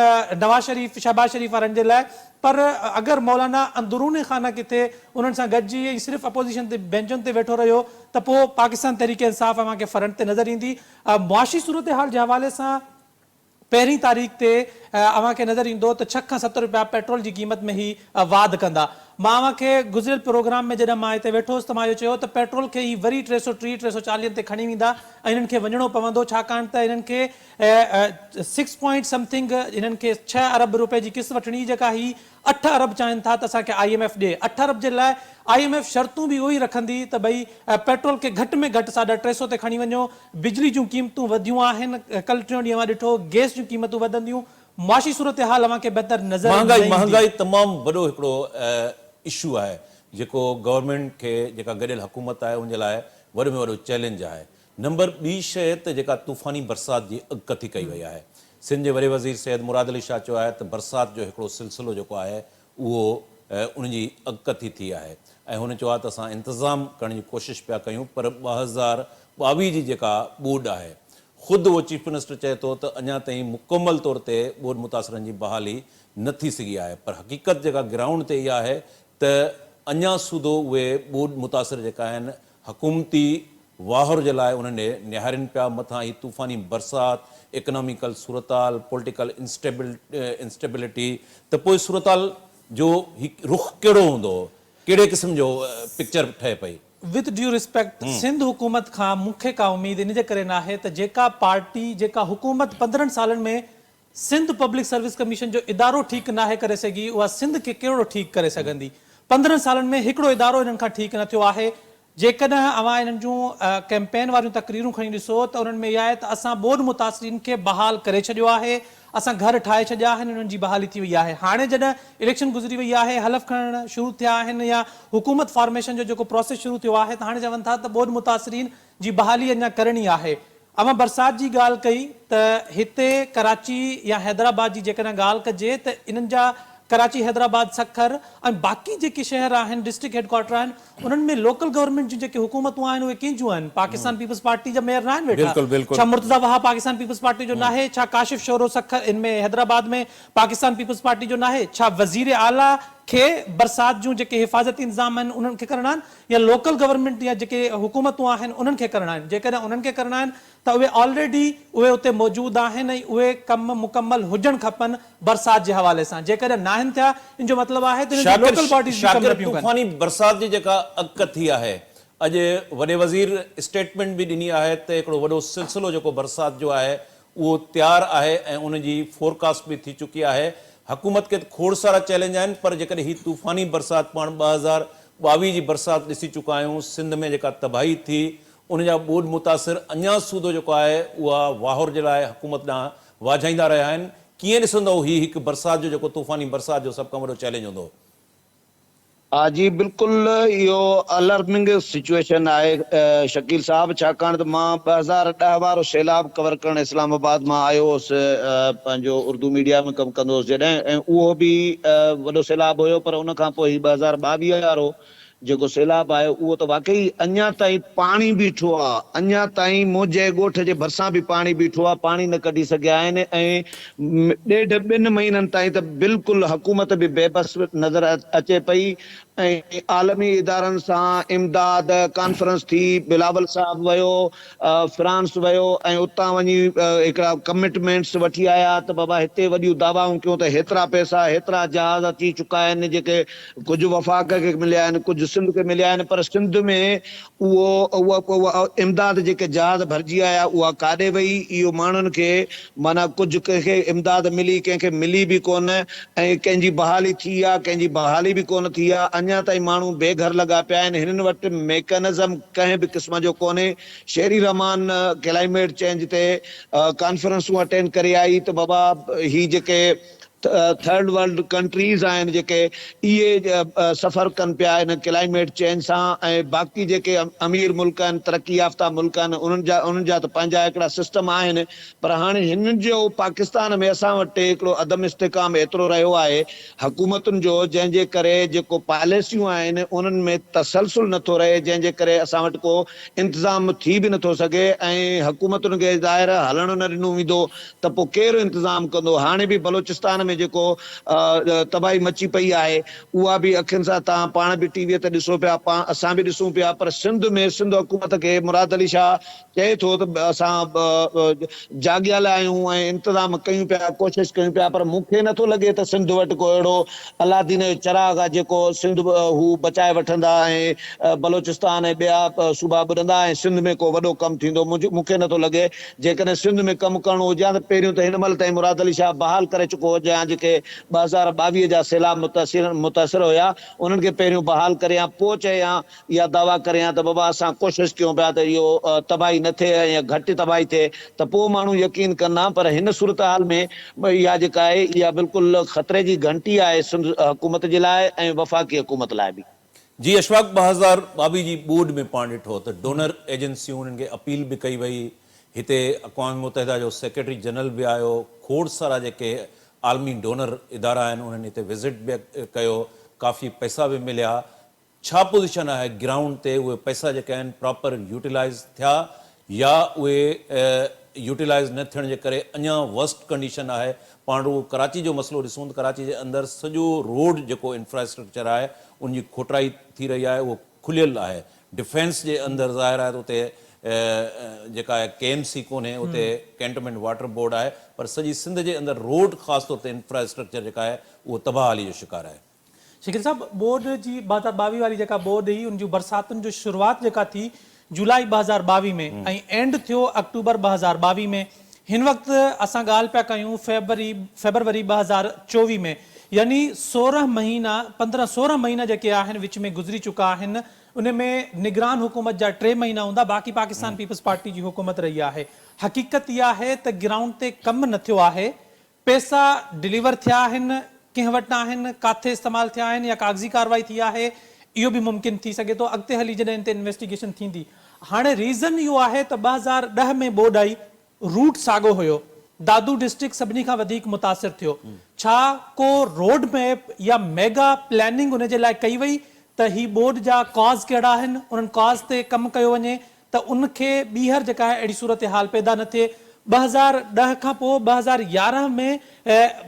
نواز شريف شهباز شريف وارن جي لاء پر اگر مولانا اندرون خانه ڪٿي انهن سان گڏجي ۽ صرف اپوزيشن تي بينچن تي ويٺو رهيو ته پوء پاڪستان تحريڪ انصاف اوهان کي فرنٽ تي نظر ايندي. معاشي صورتحال جي حوالي سان پهرين تاريخ تي اوهان کي نظر ايندو ته ڇهه کان ست رپيا پيٽرول جي قيمت ۾ هي واڌ ڪندا. مان اوهان کي گذريل پروگرام ۾ جڏهن مان هتي ويٺو هوس ته مان اهو چيو ته پيٽرول کي هي وري 330، 340 تي کڻي ويندا ۽ انهن کي وڃڻو پوندو ڇاڪاڻ ته انهن کي سڪس پوائنٽ سم ٿنگ هنن کي ڇهه ارب روپئي جي قسط وٺڻي هئي جيڪا هي اٺ ارب چاهين ٿا ته اسان کي I M F ڏي. اٺ ارب جي لاء I M F شرطون به اهو ئي رکندي ته ڀئي پيٽرول کي گهٽ ۾ گهٽ ساڍا ٽي سو تي کڻي وڃو، بجلي جون قيمتون وڌيون آهن، ڪلهه ٽيون ڏينهن اوهان ڏٺو گئس جون قيمتون وڌنديون، معاشي صورتحال اوهان کي بهتر نظر نه مهانگائي ايندي. مهانگائي تمام وڏو هڪڙو اشو آهي جيڪو گورنمينٽ کي جيڪا گڏيل حڪومت آهي ان جي لاء وڏو ۾ وڏو چئلينج آهي. نمبر ٻي شيء ته جيڪا طوفاني برسات جي اڳڪٿي ڪئي وئي آهي. سنڌ جي وڏي وزير سيد مراد علي شاهه چيو آهي ته برسات جو هڪڙو سلسلو جيڪو آهي اهو ان جي اڳڪٿي ٿي آهي ۽ هن چيو آهي ته اسان انتظام ڪرڻ جي ڪوشش پيا ڪيون پر 2022 جي جيڪا ٻوڏ آهي خود اهو چيف منسٽر چئي ٿو ته اڃا تائين مڪمل طور تي ٻوڏ متاثرن جي بحالي نه ٿي سگهي آهي پر حقيقت جيڪا گرائونڊ تي اها آهي ته اڃا سوڌو اهي ٻوڏ متاثر جيڪا آهن حڪومتي واهر جي لاء انهن ڏي نهارين پيا، مٿان هي طوفاني برسات، اڪناميڪل صورتحال، پوليٽيڪل انسٽيبلٽي ته پوء صورتحال جو هي رخ ڪهڙو هوندو، ڪهڙي قسم جو پڪچر ٺهي پئي؟ وٿ ڊيو رسپيڪٽ سنڌ حڪومت کان مون کي ڪا اميد ان جي ڪري ناهي ته جيڪا پارٽي جيڪا حڪومت 15 سالن ۾ سنڌ پبلڪ سروس ڪميشن جو ادارو ٺيڪ ناهي ڪري سگهي اها سنڌ کي ڪهڙو ٺيڪ ڪري سگهندي؟ 15 سالن ۾ هڪڙو ادارو انهن کان ٺيڪ نه ٿيو آهي. جيڪڏهن اوهان انهن جون ڪئمپين واريون تقريرون کڻي ڏسو ته انهن ۾ اها آهي ته اسان ٻوڏ متاثرين کي بحال ڪري ڇڏيو آهي، اسان گهر ٺاهي ڇڏيا آهن انهن جي بحالي ٿي وئي آهي. هاڻي جڏهن اليڪشن گذري وئي آهي، حلف کڻڻ شروع ٿيا آهن يا حڪومت فارميشن جو جيڪو پراسيس شروع ٿيو آهي ته هاڻي چون ٿا ته ٻوڏ متاثرين جي بحالي اڃا ڪرڻي آهي. اوهان برسات جي ڳالهه ڪئي ته هتي ڪراچي يا حيدرآباد جي جيڪڏهن ڳالهه ڪجي ته انهن جا ڪراچي، حيدرآباد، سکر ۽ باقي جيڪي شهر آهن ڊسٽرڪٽ هيڊ ڪوارٽر آهن انهن ۾ لوڪل گورنمينٽ جون جيڪي حڪومتون آهن اهي ڪنهن جون آهن؟ پاڪستان پيپلز پارٽي جا ميئر ناهن ويٺا؟ ڇا مرتضيٰ وهاب پاڪستان پيپلز پارٽي جو ناهي؟ ڇا ڪاشف شورو سکر ان ۾ حيدرآباد ۾ پاڪستان پيپلز پارٽي جو ناهي؟ ڇا وزير اعليٰ کي برسات جون جيڪي حفاظتي انتظام آهن انهن کي ڪرڻا آهن؟ يا لوڪل گورنمينٽ يا جيڪي حڪومتون آهن انهن کي ڪرڻا آهن جيڪڏهن انهن کي ڪرڻا آهن ته اهي آلريڊي اهي اتي موجود آهن ۽ اهي ڪم مڪمل هجڻ کپن برسات جي حوالي سان جيڪڏهن ناهن ٿيا ان جو مطلب آهي ته انهن جون لوڪل باڊيز به ڪم شاڪر نه پيون ڪن. طوفاني برسات جي جيڪا اڳڪٿي آهي اڄ وڏي وزير اسٽيٽمينٽ به ڏني آهي ته هڪڙو وڏو سلسلو جيڪو برسات جو آهي اهو تيار آهي ۽ ان جي فورڪاسٽ به ٿي چڪي آهي. حڪومت کي ته کوڙ سارا چئلينج آهن پر جيڪڏهن هي طوفاني برسات پاڻ 2022 جي برسات ڏسي چڪا آهيون، سنڌ ۾ جيڪا تباهي ٿي ان جا ٻوڏ متاثر اڃا سوڌو جيڪو آهي اها واهر جي لاء حڪومت ڏانهن واجهائيندا رهيا آهن. ڪيئن ڏسندؤ هي هڪ برسات جو جيڪو طوفاني برسات جو سڀ کان وڏو چئلينج هوندو؟ ها جي بلڪل اهو الارمنگ سچوئيشن آهي شڪيل صاحب ڇاڪاڻ ته مان 2010 وارو سيلاب ڪور ڪرڻ اسلام آباد مان آيو هوس پنهنجو اردو ميڊيا ۾ ڪم ڪندو هوس جڏهن ۽ اهو به وڏو سيلاب هيو پر ان کان پوء هي 2022 وارو جيڪو سيلاب آيو اهو ته واقعي اڃا تائين پاڻي بيٺو آ اڃا تائين منهنجي ڳوٺ جي ڀرسان به پاڻي بيٺو آ پاڻي نه ڪڍي سگهيا آهن ۽ ڏيڍ ٻن مهينن تائين ته بلڪل حڪومت به بي بس نظر اچي پئي ۽ عالمي ادارن سان امداد ڪانفرنس ٿي، بلاول صاحب ويو فرانس ويو ۽ اتان وڃي هڪڙا ڪمٽمينٽس وٺي آيا ته بابا هتي وڏيون دعوائون ڪيون ته هيترا پئسا هيترا جهاز اچي چڪا آهن جيڪي ڪجهه وفاق کي مليا آهن ڪجهه سنڌ کي مليا آهن پر سنڌ ۾ اهو اها امداد جيڪي جهاز ڀرجي آيا اها ڪاڏي وئي اهو ماڻهن کي معنيٰ ڪجهه ڪنهن کي امداد ملي ڪنهن کي ملي به ڪونه ۽ ڪنهن جي بحالي ٿي آ ڪنهن جي بحالي به ڪونه ٿي آ اڃا تائين ماڻهو بي گهر لڳا پيا آهن هنن وٽ ميڪنزم ڪنهن به قسم جو ڪونهي شيري رحمان ڪلائميٽ چينج تي ڪانفرنسون اٽينڊ ڪري آئي ته بابا هي جيڪي ٿرڊ ورلڊ ڪنٽريز آهن جيڪي اهي سفر ڪن پيا ان ڪلائميٽ چينج سان ۽ باقي جيڪي امير ملڪ آهن ترقي يافته ملڪ آهن انهن جا انهن جا ته پنهنجا هڪڙا سسٽم آهن پر هاڻي هنن جو پاڪستان ۾ اسان وٽ هڪڙو عدم استحڪام ايترو رهيو آهي حڪومتن جو جنهن جي ڪري جيڪو پاليسيون آهن انهن ۾ تسلسل نٿو رهي جنهن جي ڪري اسان وٽ ڪو انتظام ٿي به نٿو سگهي ۽ حڪومتن کي ظاهر هلڻ نه ڏنو ويندو ته پوء ڪير انتظام ڪندو؟ هاڻي به بلوچستان ۾ جيڪو تباهي مچي پئي آهي، اها به اکين سان توهان پاڻ به ٽي ويء تي ڏسو پيا، پاڻ اسان به ڏسون پيا، پر سنڌ ۾ سنڌ حڪومت کي مراد علي شاهه چئي ٿو ته اسان جاڳيل آهيون ۽ انتظام ڪيون پيا، ڪوشش ڪيون پيا، پر مون کي نٿو لڳي ته سنڌ وٽ ڪو اهڙو الادين جو چراغ آهي جيڪو سنڌ هو بچائي وٺندا ۽ بلوچستان ۽ ٻيا صوبا ٻڏندا ۽ سنڌ ۾ ڪو وڏو ڪم ٿيندو، مون کي نٿو لڳي. جيڪڏهن سنڌ ۾ ڪم ڪرڻو هجي ها ته پهريون ته هن مهل تائين مراد علي شاهه بحال ڪري چڪو هجي ها جيڪي 2022 جا سيلاب متاثر هيا انهن کي پهريون بحال ڪري ها پوء چئي ها اها دعويٰ ڪري ها ته بابا اسان ڪوشش ڪيون پيا ته اهو تباهي نه ٿئي يا گهٽ تباهي ٿئي ته پوء ماڻهو يقين ڪن ها پر هن صورتحال ۾ اها جيڪا آهي اها بلڪل خطري جي گهنٽي آهي سنڌ حڪومت جي لاء ۽ وفاقي حڪومت لاء به. جي اشفاق 2022 جي ٻوڏ ۾ پاڻ ڏٺو ته ڊونر ايجنسيون انهن کي اپيل به ڪئي وئي، هتي اقوام متحده جو سيڪريٽري جنرل به آيو، کوڙ سارا جيڪي عالمي ڊونر ادارا آهن انهن هتي وزٽ به ڪيو، ڪافي پئسا به مليا، ڇا پوزيشن آهي گرائونڊ تي اهي پئسا جيڪي آهن پراپر يوٽيلائز ٿيا يا اهي يوٽيلائز نه ٿيڻ جي ڪري اڃا ورسٽ ڪنڊيشن آهي، پاڻ رڳو ڪراچي جو مسئلو ڏسون ته ڪراچي جي اندر سڄو روڊ جيڪو انفراسٽرڪچر آهي ان جي کوٽرائي ٿي رهي آهي اهو کليل آهي، ڊفينس جي اندر ظاهر آهي ته اتي جيڪا آهي ڪي ايم سي ڪونهي اتي ڪينٽومينٽ واٽر بورڊ آهي پر سڄي سنڌ جي اندر روڊ خاص طور تي انفراسٽرڪچر جيڪا آهي اهو تباهه حالي جو شڪار آهي. شڪيل صاحب ٻوڏ جي 2022 واري جيڪا ٻوڏ هئي ان جون برساتن جو شروعات جيڪا ٿي جولاء 2022 ۾ ۽ اينڊ ٿيو آڪٽوبر 2022 ۾ هن وقت اسان ڳالهه پيا ڪيون فيبري فيبروري 2024 ۾ يعني 16 مهينا 15 16 مهينا جيڪي آهن وچ ۾ گذري چڪا آهن ان ۾ نگران حڪومت جا ٽي مهينا هوندا باقي پاڪستان پيپلز پارٽي جي حڪومت رهي آهي حقيقت اها آهي ته گرائونڊ تي ڪم نه ٿيو آهي پئسا ڊليور ٿيا آهن، ڪنهن وٽ آهن، ڪاٿي استعمال ٿيا آهن يا ڪاغذي ڪارروائي ٿي آهي، اهو به ممڪن ٿي سگهي ٿو، اڳتي هلي جڏهن ان تي انويسٽيگيشن ٿيندي. هاڻي ريزن اهو آهي ته 2010 ۾ ٻوڏ آئي، روٽ ساڳو هيو، دادو ڊسٽرڪٽ سڀني کان وڌيڪ متاثر ٿيو، ڇا ڪو روڊ ميپ يا ميگا پلاننگ ان جي لاء ڪئي وئي ته هي ٻوڏ جا ڪاز ڪهڙا آهن، انهن ڪاز تي ڪم ڪيو وڃي ته ان کي ٻيهر جيڪا آهي اهڙي صورتحال پيدا نه ٿئي. 2010 کان پوء 2011 ۾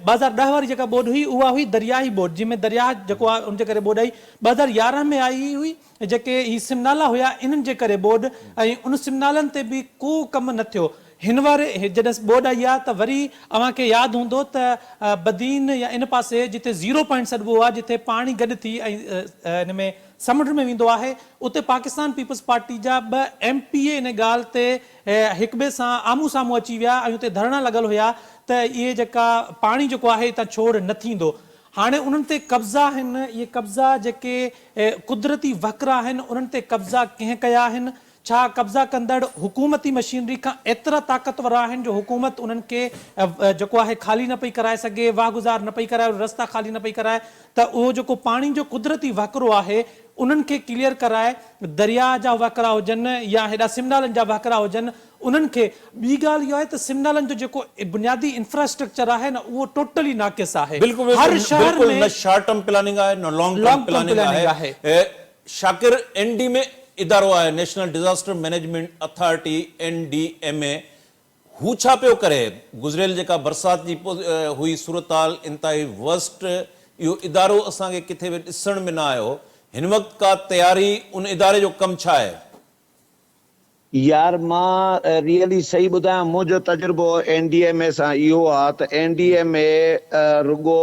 2010 واري جيڪا ٻوڏ هئي اها هئي درياهي ٻوڏ جنهن ۾ درياهه جيڪو آهي ان جي ڪري ٻوڏ آئي. 2011 ۾ آئي هئي جيڪي هي سم نالا هيا انهن جي ڪري ٻوڏ ۽ ان سم نالن تي به ڪو ڪم نه ٿيو. هن واري جڏهن ٻوڏ آئي آهي ته وري اوهان کي ياد هوندو ته بدين يا ان پاسي جتي زيرو پوائنٽ سڏبو آهي جتي پاڻي گڏ ٿي ۽ ان ۾ سمنڊ ۾ ويندو آهي اتي پاڪستان پيپلز پارٽي جا ٻه ايم پي اي ان ڳالهه تي هڪٻئي سان آمهون سامهون اچي ويا ۽ اتي ڌرڻا لڳل هيا ته اهي جيڪا پاڻي جيڪو آهي اتان ڇوڙ نه ٿيندو هاڻي انهن تي قبضا آهن اهي قبضا جيڪي قدرتي وهڪرا آهن انهن تي قبضا ڪنهن ڪيا آهن ڇا قبضا ڪندڙ حڪومتي مشينري کان ايترا طاقتور آهن جو حڪومت انهن کي جيڪو آهي خالي نه پئي ڪرائي سگهي، واهه گذار نه پئي ڪرائي، رستا خالي نه پئي ڪرائي ته اهو جيڪو پاڻي جو قدرتي وهڪرو آهي انهن کي ڪليئر ڪرائي، درياهه جا وهڪرا هجن يا هيڏا سم نالن جا وهڪرا هجن انهن کي، ٻي ڳالهه اها آهي ته سم نالن جو جيڪو بنيادي انفراسٽرڪچر آهي نه اهو ٽوٽلي ناقص آهي، بلڪل هر شهر بلڪل ۾. نه شارٽ ٽرم پلاننگ آهي نه لانگ ٽرم پلاننگ آهي. شاڪر اين ڊي ايم اي ادارو آهي national disaster management authority, N D M A, هو ڇا پيو ڪري؟ گذريل جيڪا برسات جي هئي صورتحال انتهائي ورسٽ اهو ادارو اسان کي ڪٿي به ڏسڻ ۾ نه آيو هن وقت ڪا تياري ان اداري جو ڪم ڇا آهي؟ يار مان ريئلي صحيح ٻڌايان منهنجو تجربو اين ڊي ايم اي سان اهو آ ته اين ڊي ايم اي رڳو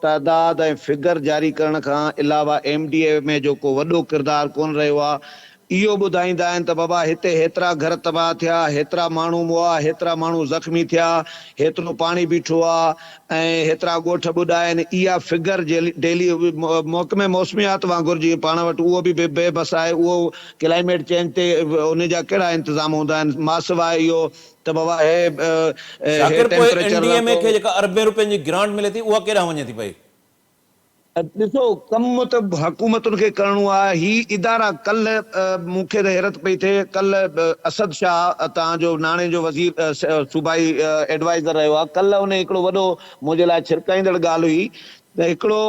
تعداد ۽ فگر جاري ڪرڻ کان علاوه ايم ڊي ايم اي جو ڪو وڏو ڪردار ڪونه رهيو آ اهو ٻڌائيندا آهن ته بابا هتي هيترا گهر تباهه ٿيا هيترا ماڻهو مئا هيترا ماڻهو زخمي ٿيا هيترو پاڻي بيٺو آ ۽ هيترا ڳوٺ ٻڏا آهن، اها فگر ڊيلي محڪمي موسميات وانگر جيئن پاڻ وٽ اهو به بي بس آهي، اهو ڪلائميٽ چينج تي ان جا ڪهڙا انتظام هوندا آهن، ماسواء اهو ته بابا هي هي شاڪر پوء N temperature D M A رهندو. کي جيڪا اربين روپين جي گرانٽ ملي ٿي اها ڪيڏانهن وڃي ٿي پئي؟ ڏسو ڪم ته حڪومتن کي ڪرڻو آهي، هي ادارا ڪلهه مون کي ته حيرت پئي ٿئي ڪلهه اسد شاهه توهان جو ناڻي جو وزير صوبائي ايڊوائيزر رهيو آهي ڪلهه ان هڪڙو وڏو منهنجي لاء ڇرڪائيندڙ ڳالهه هئي ته هڪڙو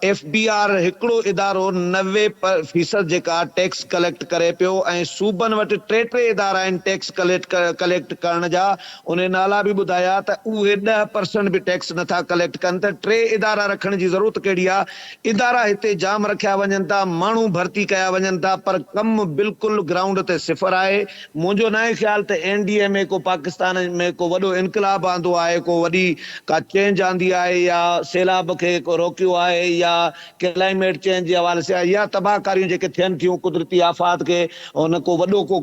ايف بي آر هڪڙو ادارو 90 فيصد جيڪا ٽيڪس ڪليڪٽ ڪري پيو ۽ صوبن وٽ ٽي ٽي ادارا آهن ٽيڪس ڪليڪٽ ڪرڻ جا انهي نالا به ٻڌايا ته اهي 10 پرسنٽ به ٽيڪس نه ٿا ڪليڪٽ ڪن ته ٽي ادارا رکڻ جي ضرورت ڪهڙي آ؟ ادارا هتي جام رکيا وڃن ٿا، ماڻهو ڀرتي ڪيا وڃن ٿا پر ڪم بلڪل گرائونڊ تي صفر آهي. منهنجو ناهي خيال ته اين ڊي ايم اي ڪو پاڪستان ۾ ڪو وڏو انقلاب آندو آهي، ڪو وڏي ڪا چينج آندي آهي يا سيلاب کي روڪيو آهي يا ڪلائميٽ چينج جي حوالي سان يا تباهه ڪاريون جيڪي ٿين ٿيون قدرتي آفات کي ان ڪو وڏو ڪو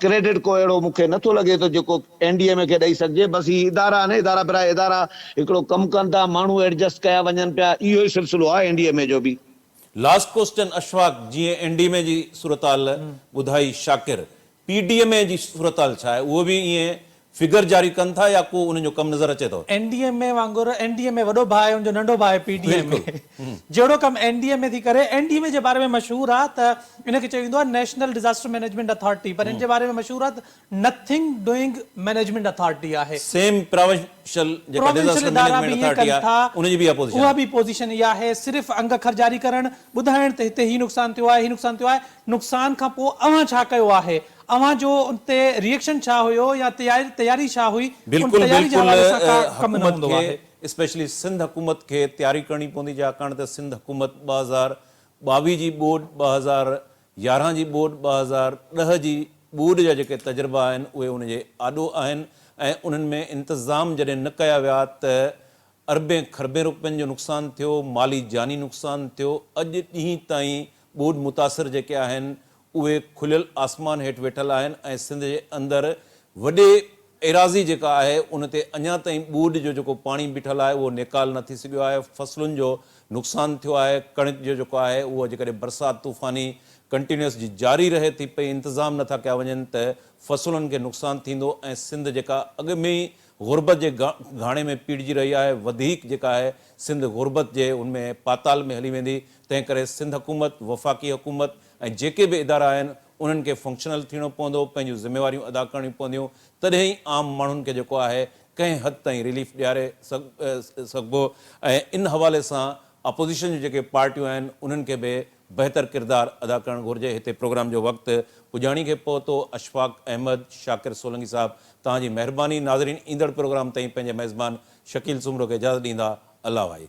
ڪريڊٽ ڪو اهڙو مون کي نٿو لڳي ته جيڪو اين ڊي ايم اي کي ڏئي سگهجي بس هي ادارا آهن ادارا براء ادارا هڪڙو ڪم ڪن ٿا ماڻهو ايڊجسٽ ڪيا وڃن پيا اهو ئي سلسلو آهي اين ڊي ايم اي جو به. لاسٽ ڪوسچن اشفاق جيئن اين ڊي ايم اي جي صورتحال ٻڌائي شاڪر پي ڊي ايم اي جي صورتحال ڇا آهي؟ اهو به ائين فگر جاري ڪن ٿا يا ڪو انهن جو ڪم نظر اچي ٿو؟ اين ڊي ايم اي وانگر اين ڊي ايم اي وڏو ڀاء آهي ان جو ننڍو ڀاء آهي پي ڊي ايم اي جهڙو ڪم اين ڊي ايم اي ٿي ڪري. اين ڊي ايم اي جي باري ۾ مشهور آهي ته ان کي چيو ويندو آهي نيشنل ڊزاسٽر مئنيجمينٽ اٿارٽي پر ان جي باري ۾ مشهور آهي ته نٿنگ ڊوئنگ مئنيجمينٽ اٿارٽي آهي. سيم پراونشل جيڪا پراونشل ڊزاسٽر ادارا به مئنيجمينٽ ائين اٿارٽي ڪن آهي ٿا ان جي به اها پوزيشن اها آهي. به پوزيشن اها آهي صرف انگ اکر جاري ڪرڻ ٻڌائڻ ته هتي هي نقصان ٿيو آهي هي نقصان ٿيو آهي نقصان کان پوء اوهان ڇا ڪيو آهي؟ اوهان جو ان تي ريئڪشن ڇا هيو يا تياري ڇا هئي؟ ان بلڪل تياري جي بلڪل حوالي سان ڪا ڪم نه حڪومت هوندو کي آهي. اسپيشلي سنڌ حڪومت کي تياري ڪرڻي پوندي ڇاڪاڻ ته سنڌ حڪومت 2022 جي ٻوڏ، 2011 جي ٻوڏ، 2010 جي ٻوڏ جا جيڪي تجربا آهن اهي ان جي آڏو آهن ۽ انهن ۾ انتظام جڏهن نه ڪيا ويا ته اربين کربين روپين جو نقصان ٿيو، مالي جاني نقصان ٿيو، اڄ ڏينهن تائين ٻوڏ متاثر جيڪي آهن اهي کليل آسمان هيٺ ويٺل آهن ۽ سنڌ جي اندر وڏي ايراضي جيڪا آهي ان تي اڃا تائين ٻوڏ جو جيڪو پاڻي بيٺل آهي اهو نيڪال نه ٿي سگهيو آهي، فصلن جو نقصان ٿيو آهي، ڪڻڪ جو جيڪو آهي اهو جيڪڏهن برسات طوفاني ڪنٽينيوس جي جاري رهي ٿي پئي انتظام نه ٿا ڪيا وڃن ته فصلن کي نقصان ٿيندو ۽ سنڌ جيڪا اڳ ۾ ئي غربت جي گهاڻي ۾ پيڙجي رهي آهي وڌيڪ جيڪا آهي سنڌ غربت جي ان ۾ پاتال ۾ هلي ويندي تنهن ڪري سنڌ حڪومت وفاقي حڪومت ۽ جيڪي به ادارا آهن انهن کي فنڪشنل ٿيڻو پوندو، پنهنجون ذميواريون ادا ڪرڻيون پونديون، تڏهن ئي عام ماڻهن کي جيڪو آهي ڪنهن حد تائين رليف ڏياري سگهبو ۽ ان حوالي سان اپوزيشن جون جيڪي پارٽيون آهن انهن کي به بهتر ڪردار ادا ڪرڻ گهرجي. هتي پروگرام جو وقت پڄاڻي کي پهتو. اشفاق احمد، شاڪر سولنگي صاحب توهان جي مهرباني. ناظرين ايندڙ پروگرام تائين پنهنجي ميزبان شڪيل سومرو کي اجازت ڏيندا. الله واهي.